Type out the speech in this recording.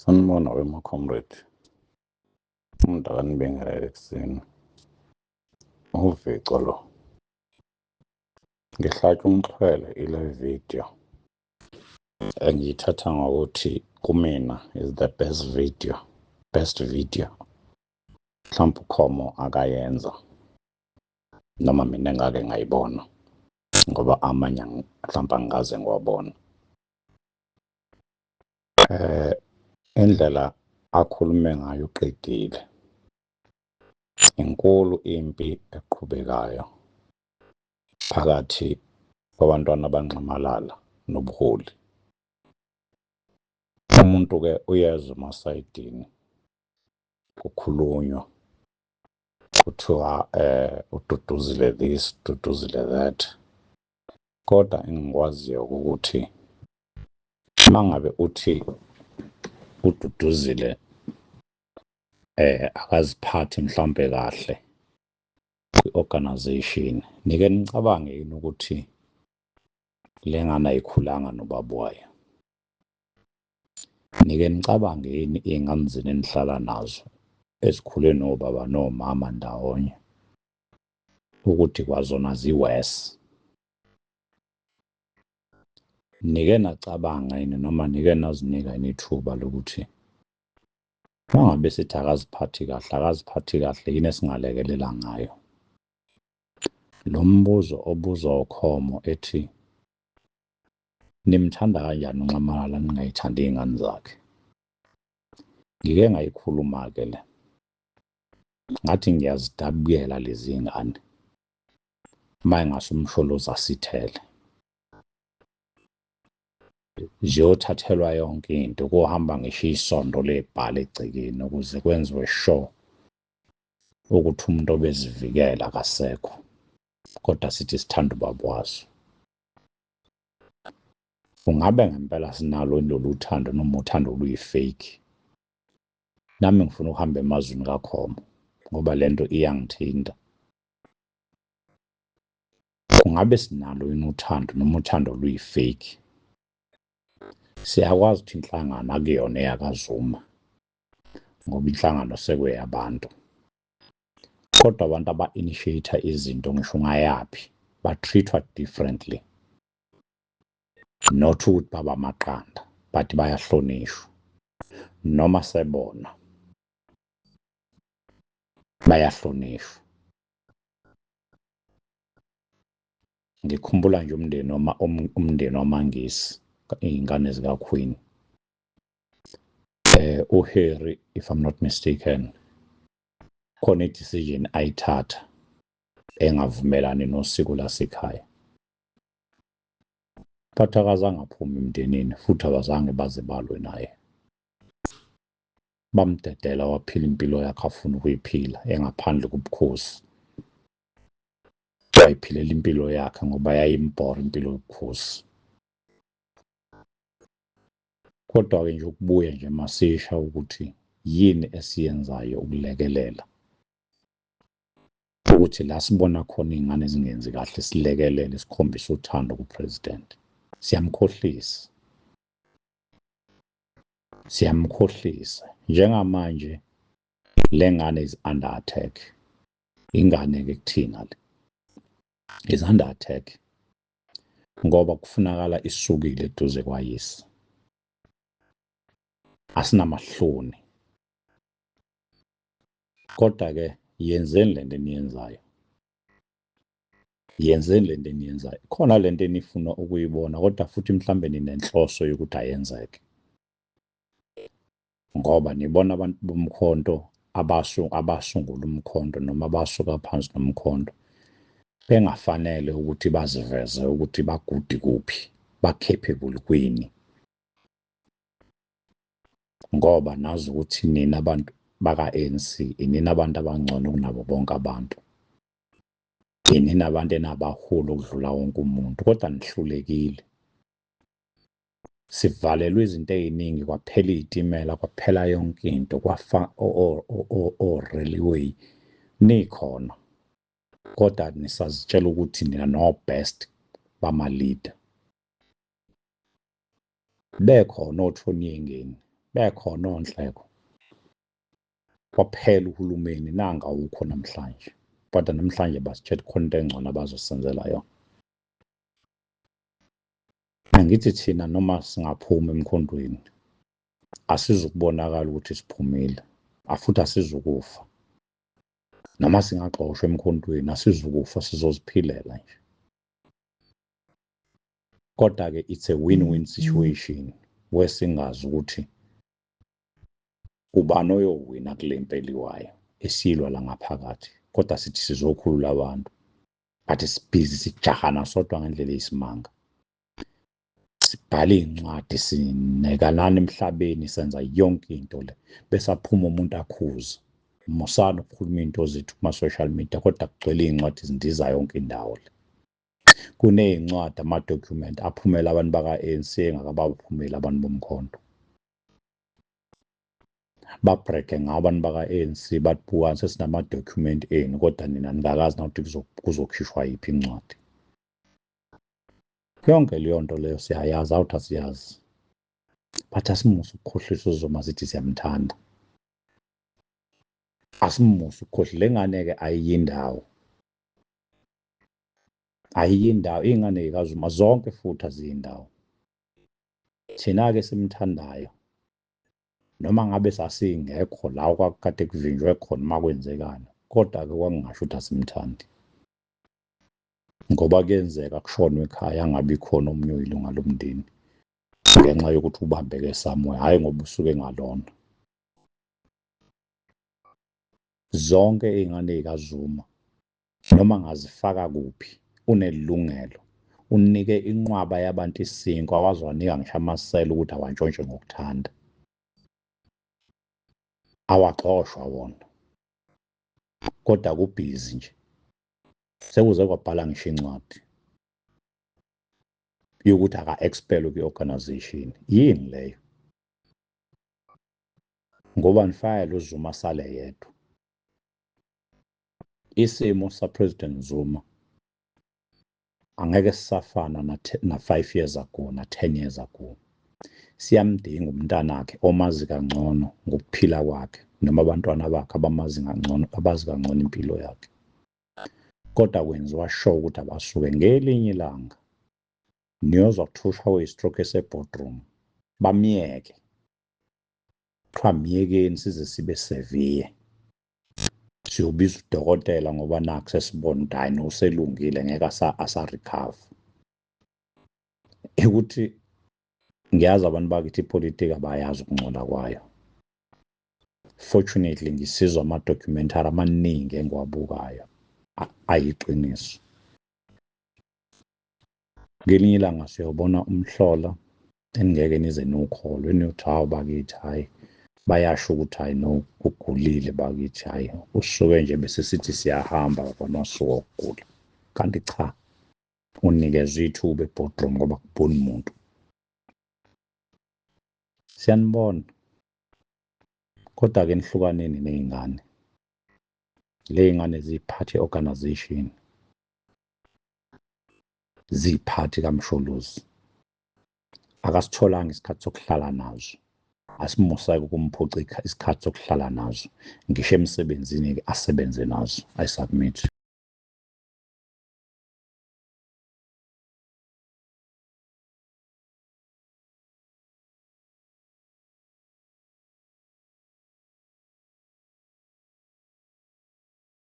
Sanibona wema-comrade. Umuntu akanibingelele ekuseni. Uvico lo. Ngihlatshwa umxhwele ile video engiyithatha ngokuthi kumina is the best video, best video mhlawumbe uKhomo akayenza noma mina engake ngayibona ngoba amanye mhlawumbe angikaze ngiwabona. Indlela akhulume ngayo uqedile. Inkulu impi eqhubekayo phakathi kwabantwana abanxamalala nobuholi. Umuntu-ke uyezwa emasayidini kukhulunywa kuthiwa uDuduzile this, uDuduzile that. Kodwa engikwaziyo ukuthi uma ngabe uthi uDuduzile akaziphathi mhlawumbe kahle kwi-organization, nike nicabange yini ukuthi le ngane ayikhulanga nobaba wayo? Nike nicabange yini iy'ngane zenu enihlala nazo ezikhule nobaba nomama ndawonye ukuthi kwazona zi-worse? Nike nacabanga yini noma nike nazinika yini ithuba lokuthi uma ngabe sithi akaziphathi kahle, akaziphathi kahle yini esingalekelela ngayo? Lo mbuzo obuzwa uKhomo ethi nimthanda kanjani uNxamalala ningayithandi iy'ngane zakhe? Ngike ngayikhuluma-ke le, ngathi ngiyazidabukela lezi ngane uma engase uMsholozi asithele. Ziyothathelwa yonke into, kuhamba ngisho isondo lebhala egcekeni ukuze kwenziwe sure ukuthi umuntu obezivikela akasekho, kodwa sithi sithanda ubaba wazo. Kungabe ngempela sinalo lolu thando noma uthando oluyi-fake? Nami ngifuna ukuhamba emazwini kaKhomo ngoba lento iyangithinta. Kungabe sinalo yini uthando noma uthando oluyi-fake? Siyakwazi ukuthi inhlangano akuyona eyakaZuma ngoba inhlangano sekweyabantu. Kodwa abantu aba-initiate izinto ngisho ungayaphi ba-treat-wa differently. Not ukuthi baba amaqanda but bayahlonishwa noma sebona bayahlonishwa. Ngikhumbula nje umndeni umndeni wamaNgisi, iy'ngane zikaQueen. UHarry, if I'm not mistaken, khona i-decision ayithatha engavumelani nosiko lasekhaya. But akazange aphume emndenini futhi abazange baze balwe naye. Bamdedela waphila impilo yakhe afuna ukuyiphila engaphandle kobukhosi. Wayiphilela impilo yakhe ngoba yayimbhora impilo yobukhosi. Kodwa-ke nje ukubuya nje masisha ukuthi yini esiyenzayo ukulekelela ukuthi la sibona khona iy'ngane zingenzi kahle silekelele sikhombise uthando ku-president. Siyamkhohlisa, siyamkhohlisa. Njengamanje le ngane is under attack. Ingane-ke kuthina le is under attack ngoba kufunakala isukile eduze kwayise. Asinamahloni. Kodwa-ke yenzeni lento eniyenzayo, yenzeni lento eniyenzayo. Khona lento enifuna ukuyibona kodwa futhi mhlambe ninenhloso yokuthi ayenzeke ngoba nibona abantu bomkhonto abasungula umkhonto noma abasuka phansi nomkhonto bengafanele ukuthi baziveze ukuthi bagudi kuphi, ba-capable kwini, ngoba nazi ukuthi nina abantu baka-ANC inina abantu abangcono kunabo bonke abantu, inina abantu enabaholi ukudlula wonke umuntu, kodwa nihlulekile. Sivalelwe izinto ey'ningi, kwaphela iy'timela, kwaphela yonke into, kwafa o-railway nikhona, kodwa nisazitshela ukuthi nina no-best bama-leader. Bekhona oTony Yengeni, Bekhona oNhleko. Kwaphela uhulumeni nanga awukho namhlanje. Kodwa namhlanje basitshela khona into engcono abazosenzela yona. Angithi thina noma singaphuma emkhondweni asizukubonakala ukuthi siphumile, afuthi asizukufa. Noma singaxoshwa emkhontweni asizukufa, sizoziphilela nje. Kodwa-ke it's a win-win situation wesingazi ukuthi ubani oyowina kule mpi eliwayo esilwa la ngaphakathi, kodwa sithi sizokhulula abantu, but sibhizi sijahana sodwa ngendlela eyisimanga. Sibhala iy'ncwadi, sinekanana emhlabeni, senza yonke into le, bese aphuma umuntu akhuze. Musani ukukhuluma iy'nto zethu kuma-social media, kodwa kugcwele iy'ncwadi zindiza yonke indawo le. Kuney'ncwadi, ama-document aphumela abantu baka-ANC engakabaphumeli abantu bomkhonto. Babrege ngabo abantu baka-ANC, bathi bukani sesinama-document enu, kodwa nina ningakazi nawukuthi kuzokhishwa yiphi incwadi. Yonke leyo nto leyo siyayazi, awuthi asiyazi. But asimuse ukukhohlisa uZuma sithi siyamthanda. Asimuse ukukhohlisa le ngane-ke ayiyindawo. Ayiyindawo, iy'ngane zikaZuma zonke futhi aziyindawo. Thina-ke simthandayo noma ngabe sasingekho la kwakukade kuvinjwe khona uma kwenzekani, kodwa-ke kwakungasho ukuthi asimthandi. Ngoba kuyenzeka kushonwe ekhaya angabi khona omunye oyilunga lomndeni ngenxa yokuthi ubambeke somewhere, hhayi ngoba usuke engalona. Zonke iy'ngane zikaZuma noma ngazifaka kuphi unelungelo, unike inqwaba yabantu isinkwa waze wanika ngisho amasela ukuthi awantshontshe ngokuthanda, awaxoshwa wona, kodwa kubhizi nje. Sekuze kwabhala ngisho incwadi yokuthi aka-expelwe kwi-organization. Yini leyo? Ngoba nifayela uZuma sale yedwa. Isimo sa-President Zuma angeke sisafana na-5 years ago, na-10 years ago. Siyamdinga umntanakhe omazi kangcono ngokuphila kwakhe, noma abantwana bakhe abamazi kangcono, abazi kangcono impilo yakhe. Kodwa kwenziwa sure ukuthi abasuke ngelinye ilanga. Niyozwa kuthiwa ushawe i-stroke ese-boardroom, bamyeke. Kuthiwa myekeni size sibe severe. Siyobiza udokotela ngoba nakhu sesibona ukuthi hhayi no uselungile, ngeke asa-recover. Ukuthi ngiyazi abantu bakithi ipolitiki abayazi ukungcola kwayo. Fortunately ngisizwa ama-documentary amaningi engiwabukayo ayiqiniso. Ngelinye ilanga siyobona umhlola eningeke nize niwukholwe, niyothi hawu bakithi, hhayi bayasho ukuthi hhayi no ugulile bakithi, hhayi usuke nje bese sithi siyahamba babona wasuka ukugula, kanti cha unikezwe ithuba e-boardroom ngoba akuboni muntu. Siyanibona, kodwa-ke nihlukaneni ney'ngane. Ley'ngane ziyiphathe i-organization, ziyiphathi kaMsholozi. Akasitholanga isikhathi sokuhlala nazo, asimusake ukumphuca isikhathi sokuhlala nazo, ngisho emsebenzini-ke asebenze nazo. I submit.